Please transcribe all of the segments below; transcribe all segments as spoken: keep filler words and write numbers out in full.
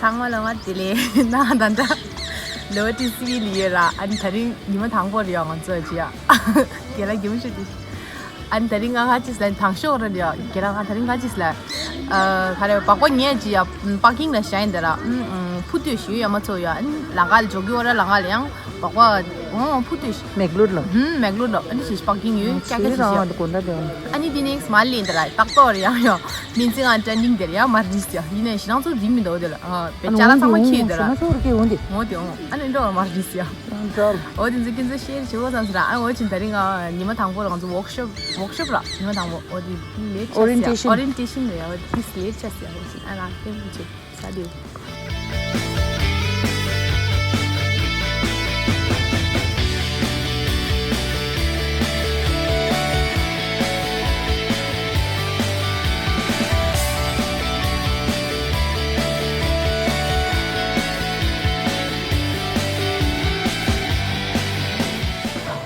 ཚང་མ་ལ་ང་བདེ་ལེགས། ན་ད་ལྟ་ལོ་ཏི་སི་ལི་ཡོད་ར། ཨ་ནི་ད་རིང་ཉི་མ་དང་པོ་རེད་ཡ། ང་ཚོ་ཅི་ཡ་རྒན་ལགས་རྒན་མོ་ཞིག་དེ། ཨ་ནི་ད་རིང་ང་ཁ་ཅིག་ལ་དང་ཤོག་རེད་ཡ། རྒན་ལགས་ང་ད་རིང་ཁ་ཅིག་ལ་ཨ་ག་རེ་སྦག་སྦག་ཉལ་ཅི་ཡ་པར་ཀིང་ལ་བཞག་ཡིན་ད་ར། ཨུམ་ཨུམ་ཕུ་ཏུས་ཞུ་ཡ་མ་ཚོ་ཡ། ཨ་ནི་ལང་ཀ་ལ་འཇོག་གི་ཡོད་ར། ལང་ཀ་ལ་ཡང་སྦག་སྦག་འོ་ཕུ་ཏུས་མེག་ལུར་ལ། ཧུམ་མེག་ལུར་ལ། ཨ་ནི་ཞིག་པར་ཀིང་ཡོད་ཀྱག་ཀྱག་ཞིག་ཞིག་ཡ། ཨ་ནི་དེ་ནེག་སི་མ་ལེན་ད་ར་ཏག་ཏོ་རེད་ཡ་ཡ། མིན་ཚེ་ང་ཏྲན་ཏིང་དེར་ཡ་མར་རིས་ཡ། ཡིན་ནའི་ཞི་རང་ཚོ་རིག་མི་འདུག་དེ་ལ། ཨ་པེ་ཅ་ལ་ཚང་མ་ཁྱི་ཡོད་དེ་ལ། ཞི་མ་ཚོ་རུ་ཀེ་འོང་དེ། འོ་དེ་འོང་། ཨ་ནི་འགྲོ་མར་རིས་ཡ། འགྲོ། འོ་དེ་ཚོ་ཁྱེད་ཚོ་ཤེར་བྱེད་དགོས་བསམ་ཟེར། ཨ་འོ་ཅིན་ད་རིང་ང་ཉི་མ་དང་པོ་ལ་ང་ཚོ་ཝོག་ཤོབ་ཝོག་ཤོབ་ར། ཉི་མ་དང་པོ་འོ་དེ་ལེཊ་ཆགས་ཡ། ཨོ་རི་ཡེན་ཊེ་ཤན། ཨོ་རི་ཡེན་ཊེ་ཤན་རེད་ཡ། འོ་དེ་ལེཊ་ཆགས་ཡ། འོ་ཅིན་ཨ་ལ་ཐེང་ཀྱུ་ཆུ། ས་དེ།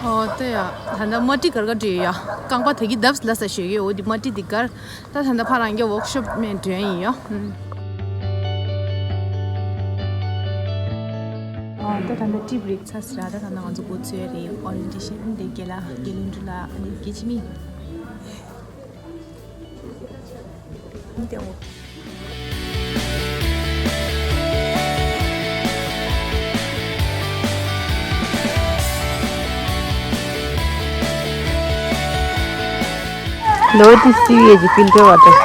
ཨོ་ལྟོས་ཡ། ད་ལྟ་མ་ཏི་གར་ག་འགྲོ་ཡ། རྐང་པ་དེ་གི་རྡབ་ལ་ས་ཞོད་ཡོད། འོ་དེ་མ་ཏི་དེ་གར། ད་ད་ལྟ་ཕ་རང་གི་ཝོག་ཤོབ་མེད་འདྲེན་ཡིན་ཡོ། ཨུམ། ཨ་ད་ད་ལྟ་ཊི་བྷི་རེག་ཚར་སོང་ར། ད་ད་ལྟ་ང་ཚོ་འགོ་ཚུགས་རེད། ཨོ་རི་ཡེན་ཊེ་ཤན་འདི་རྒན་ལགས་རྒན་བློན་འདྲི་ལགས་ཨ་ནི་རྒན་འཆི་མེད། འདི་འོ། ལོ་ཏི་སི་ཝི་ཨེ་ཇི་ཕིལ་ཊར་ཝ་ཊར།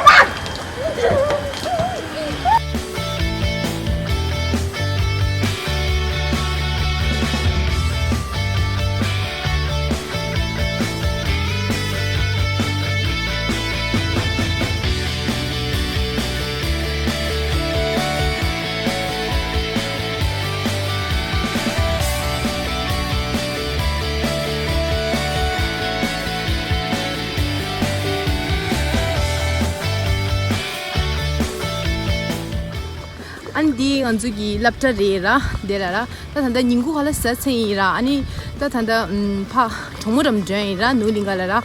ཨ་ནི་འདི་ང་ཚོ་གི་སློབ་གྲྭ་རེད་ར། འདི་ལ་ར། ད་ད་ལྟ་ཉིན་གུང་ཧ་ལ་ཟ་ཚན་ཡིན་ར། ཨ་ནི་ད་ད་ལྟ་ཨམ་ཕ་གྲོགས་མོ་རམ་འདྲེན་ཡིན་ར། ནུ་ལིང་ག་ལ་ར།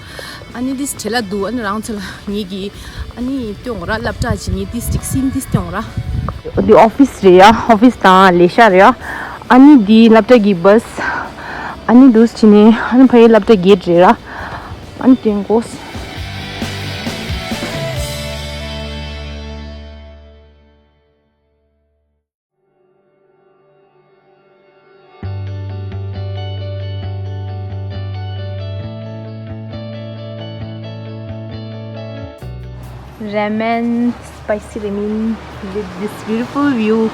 ཨ་ནི་འདི་བྲེལ་ལ་འདུག་ཨ་ནི་རང་ཚོ་ལ་ངེད་ཀྱི་ཨ་ནི་སྟོན་ར། སློབ་གྲྭ་ཅིག་ངེད་འདི་སྟིག་སིན་འདི་སྟོན་ར། འདི་ཨོ་ཕིས་རེད་ཡ། ཨོ་ཕིས་དང་ལས་ཤག་རེད་ཡ། ཨ་ནི་འདི་སློབ་གྲྭ་གི་བྷས། ཨ་ནི་འདུག་ཕྱི་ནས་ཨ་ནི་ཕ་ཡི་སློབ་གྲྭ་གེ་ཊི་རེད་ར། ཨ་ནི་སྟོན་གོ། Ramen, spicy ramen with this beautiful view.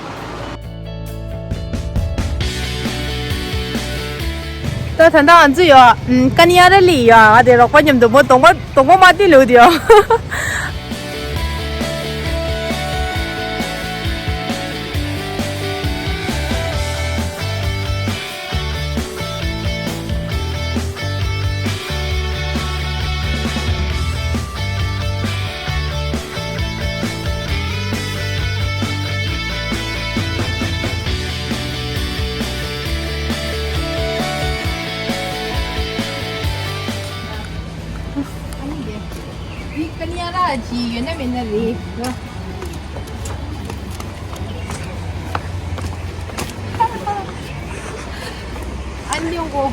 ད་ད་ལྟ་ང་ཚོ་ཡོ་ཀ་ནི་ཡ་ར་ལི་ཡོ། ཨ་དེ་རོགས་པ་མཉམ་དུ་མོ་གདོང་པ་གདོང་པ་མ་བལྟས་ལོས་དེ་ཡོ། ཨ་ནི་དེ། འདི་ཀ་ནི་ཡ་ར་ཅི་ཡོད་ན་མེད་ན་རེད། ཨ་ནི་ཡོང་གོ།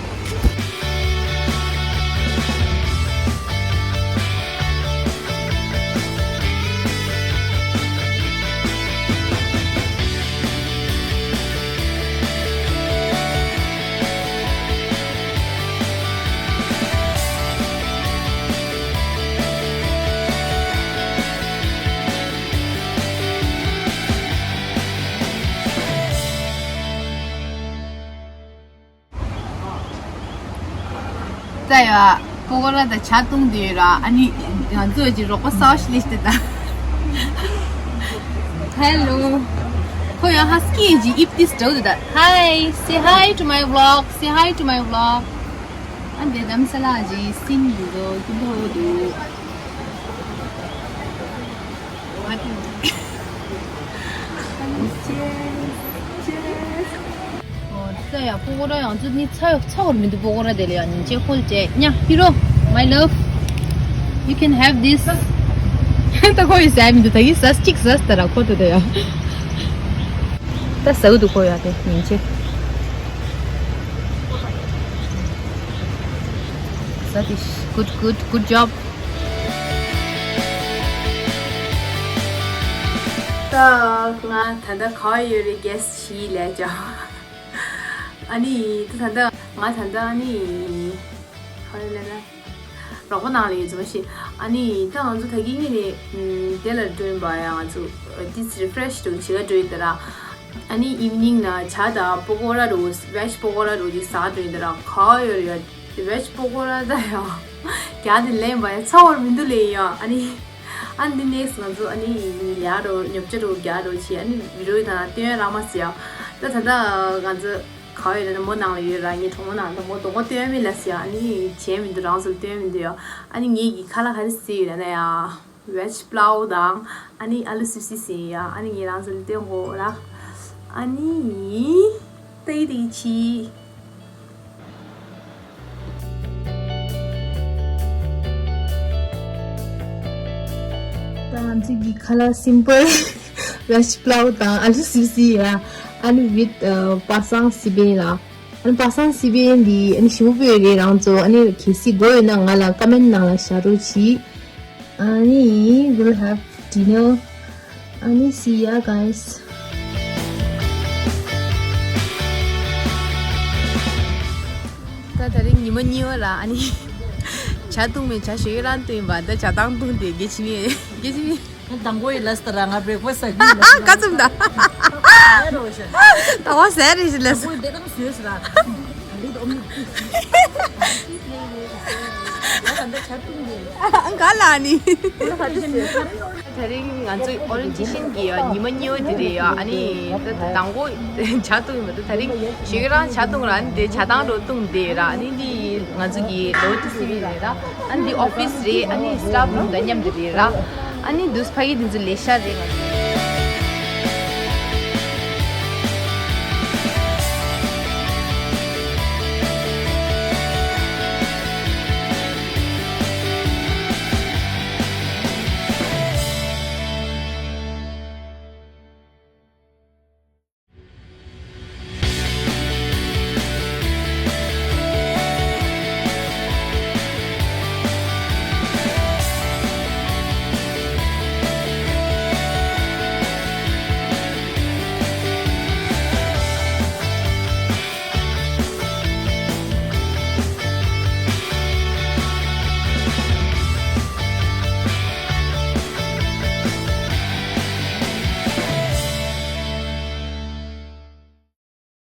ད་ཡ། ཀོ་ཀོ་ལ་ད་ཇ་བཏུང་དུས་ར། ཨ་ནི་ང་ཚོ་ཅི་རོགས་པ་གསར་པ་ཞིག་སླེབས་ཏེ་ད། Hello. ཁོ་ཡང་ཧ་སི་ཀི་ཡི་ཨིབ་ཏིས་འདྲ་བོ་འདུག་ད། Hi, say hi to my vlog, say hi to my vlog. ཨ་འདི་དམ་ས་ལ་ཇི་སིན་འདུག་དོ་ཀུན་ཐོ་འདུག་ཨོ་ད་ཡ་པོ་ཀོ་ར་ཡང་ཚུ་ནི་ཚ་ཚ་བར་མི་འདུག་པོ་ཀོ་ར་དེ་ལ་ཡང་ཉིན་ཅེ་ཁོལ་ཅེ་ཉ་ཧི་རོ། My love, you can have this. ད་ཁོ་ཡི་ཟ་མི་འདུག་ད་གི་ཟ་གཅིག་ཟ་ད་ར་ཁོ་ད་ད་ཡ། ད་ཟ་འུ་འདུག་ཁོ་ཡ་དེ་ཉིན་ཅེ། ཟ་དེ། Good, good, good job. ད་ང་ད་ལྟ་ག་ཡོད་རེད། གེ་སི་ཞིག་ལས་ཀྱང་། ཨ་ནི་ད་ད་ལྟ་ང་ད་ལྟ་ཨ་ནི་ག་རེ་ལབ་ན། རོགས་པ་ནང་ལ་ཡོད་ཙམ་ཞིག་ཨ་ནི་ད་ང་ཚོ་ད་གིན་ངེད་ནས་དེ་ལ་འགྲོ་ཡིན་པ་ཡ། ང་ཚོ་ཏིས་རི་ཕི་རེ་ཤི་འདྲ་བོ་བྱེད་ག་འགྲོ་ཡིན་ད་ར། ཨ་ནི་ཨིབ་ནིང་ན་ཇ་དང་པོ་ཀོ་ར་འདྲ་བོ་ཝེ་ཇི་པོ་ཀོ་ར་འདྲ་བོ་ཅིག་ཟ་འགྲོ་ཡིན་ད་ར། ག་ཡོད་རེད་ཡ། ཝེ་ཇི་པོ་ཀོ་ར་ད་ཡ་རྒྱ་དེ་ལེན་པ་ཡ་ཚ་བར་མི་འདུག་ལེ་ཡ། ཨ་ནི་ཨ་ནི་ནེག་སི་ང་ཚོ་ཨ་ནི་ཡ་རོ་ཉོབ་ཅ་རོ་རྒྱ་རོ་ཆེ་ཨ་ནི་བི་རོ་ཡི་ད་ན་སྟོན་ར་མ་སི་ཡ། ད་ད་ད་ང་ཚོ་ག་ཡོད་ན་མོ་ནང་ལ་ཡོད་ར། ངའི་གྲོགས་མོ་ནང་ལ་མོ་གདོང་པ་སྟོན་མི་ལ་སི་ཡ། ཨ་ནི་བྱས་མི་འདུག་རང་ཚོ་ལ་སྟོན་མི་འདུག་ཡ། ཨ་ནི་ངེད་ཀྱི་ཁ་ལག་ག་རེ་སི་ཡོད་ན་ཡ། ཝེ་ཇི་པླའོ་དང་ཨ་ནི་ཨ་ལུ་སི་སི་ཟེར་ཡ། ཨ་ནི་ངས་རང་ཚོ་ལ་སྟོན་དགོས་ར། ཨ་ནི་ཏི་ཏི་ཆི། ད་ང་ཚོ་གི་ཁ་ལག་སིམ་པལ། ཝེ་ཇི་པླའོ་དང་ཨ་ལུ་སི་སི་ཡ། ཨ་ནི་ཝིད་པ་སངས་སི་པན་ལ། ཨ་ནི་པ་སངས་སི་པན་འདི་ཨ་ནི་ཞིམ་པོ་རེད། རང་ཚོ་ཨ་ནི་གལ་སྲིད་དགོས་ཡོད་ན་ང་ལ་ཀོ་མེན་ནང་ལ་བཞག་རོགས་གྱིས། ཨ་ནི་we'll have dinner. ཨ་ནི་see ya guys. ད་དེ་རིང་ཉི་མ་གཉིས་པ་ལ་ཨ་ནི་ཇ་བཏུང་མེད། ཇ་ཞོ་ཡོད་རང་བཏུང་ཡིན་པ། ད་ཇ་དང་བཏུང་དེ་དགེ་ཆི་མི་དགེ་ཆི་མི། དང་པོ་ཡི་ལ་སྟ་ར་ང་བྲེག་ཕ་སི་ཟ་གི་ཡིན་ལ། ཀ་ཙུམ་ད། ཟ་རོ་ཤ། ད་བ་ཟ་རེ་ཤི་ལ་སི། ཨོ་དེ་གང་ཟོས་སི་ར། ཨ་འདི་དོ་མི། ང་ག་འདྲ་ཆ་ཏུང་གི། ཨ་ག་ལ་ནི། དེ་རིང་ང་ཚོའི་ཨོ་རེན་ཊེ་ཤན་གི་ཉི་མ་གཉིས་པ་དེ་རེད་ཡ། ཨ་ནི་ད་དང་པོ་ཇ་བཏུང་ཡིན་པ། ད་དེ་རིང་ཞོ་གི་རང་ཇ་བཏུང་ར། ཨ་ནི་དེ་ཇ་དང་རོ་བཏུང་དེ་ར། ཨ་ནི་དེ་ང་ཚོ་གི་ལོ་ཊི་སི་བི་རེད་ར། ཨ་ནི་འདི་ཨོ་ཕི་སི་རེད། ཨ་ནི་སི་ཊཕ་རུམ་དང་མཉམ་དུ་རེད་ར། ཨ་ནི་འདུག་ཕ་གི་འདི་ཚོ་ལས་ཤ་རེད། ང་ཚོ་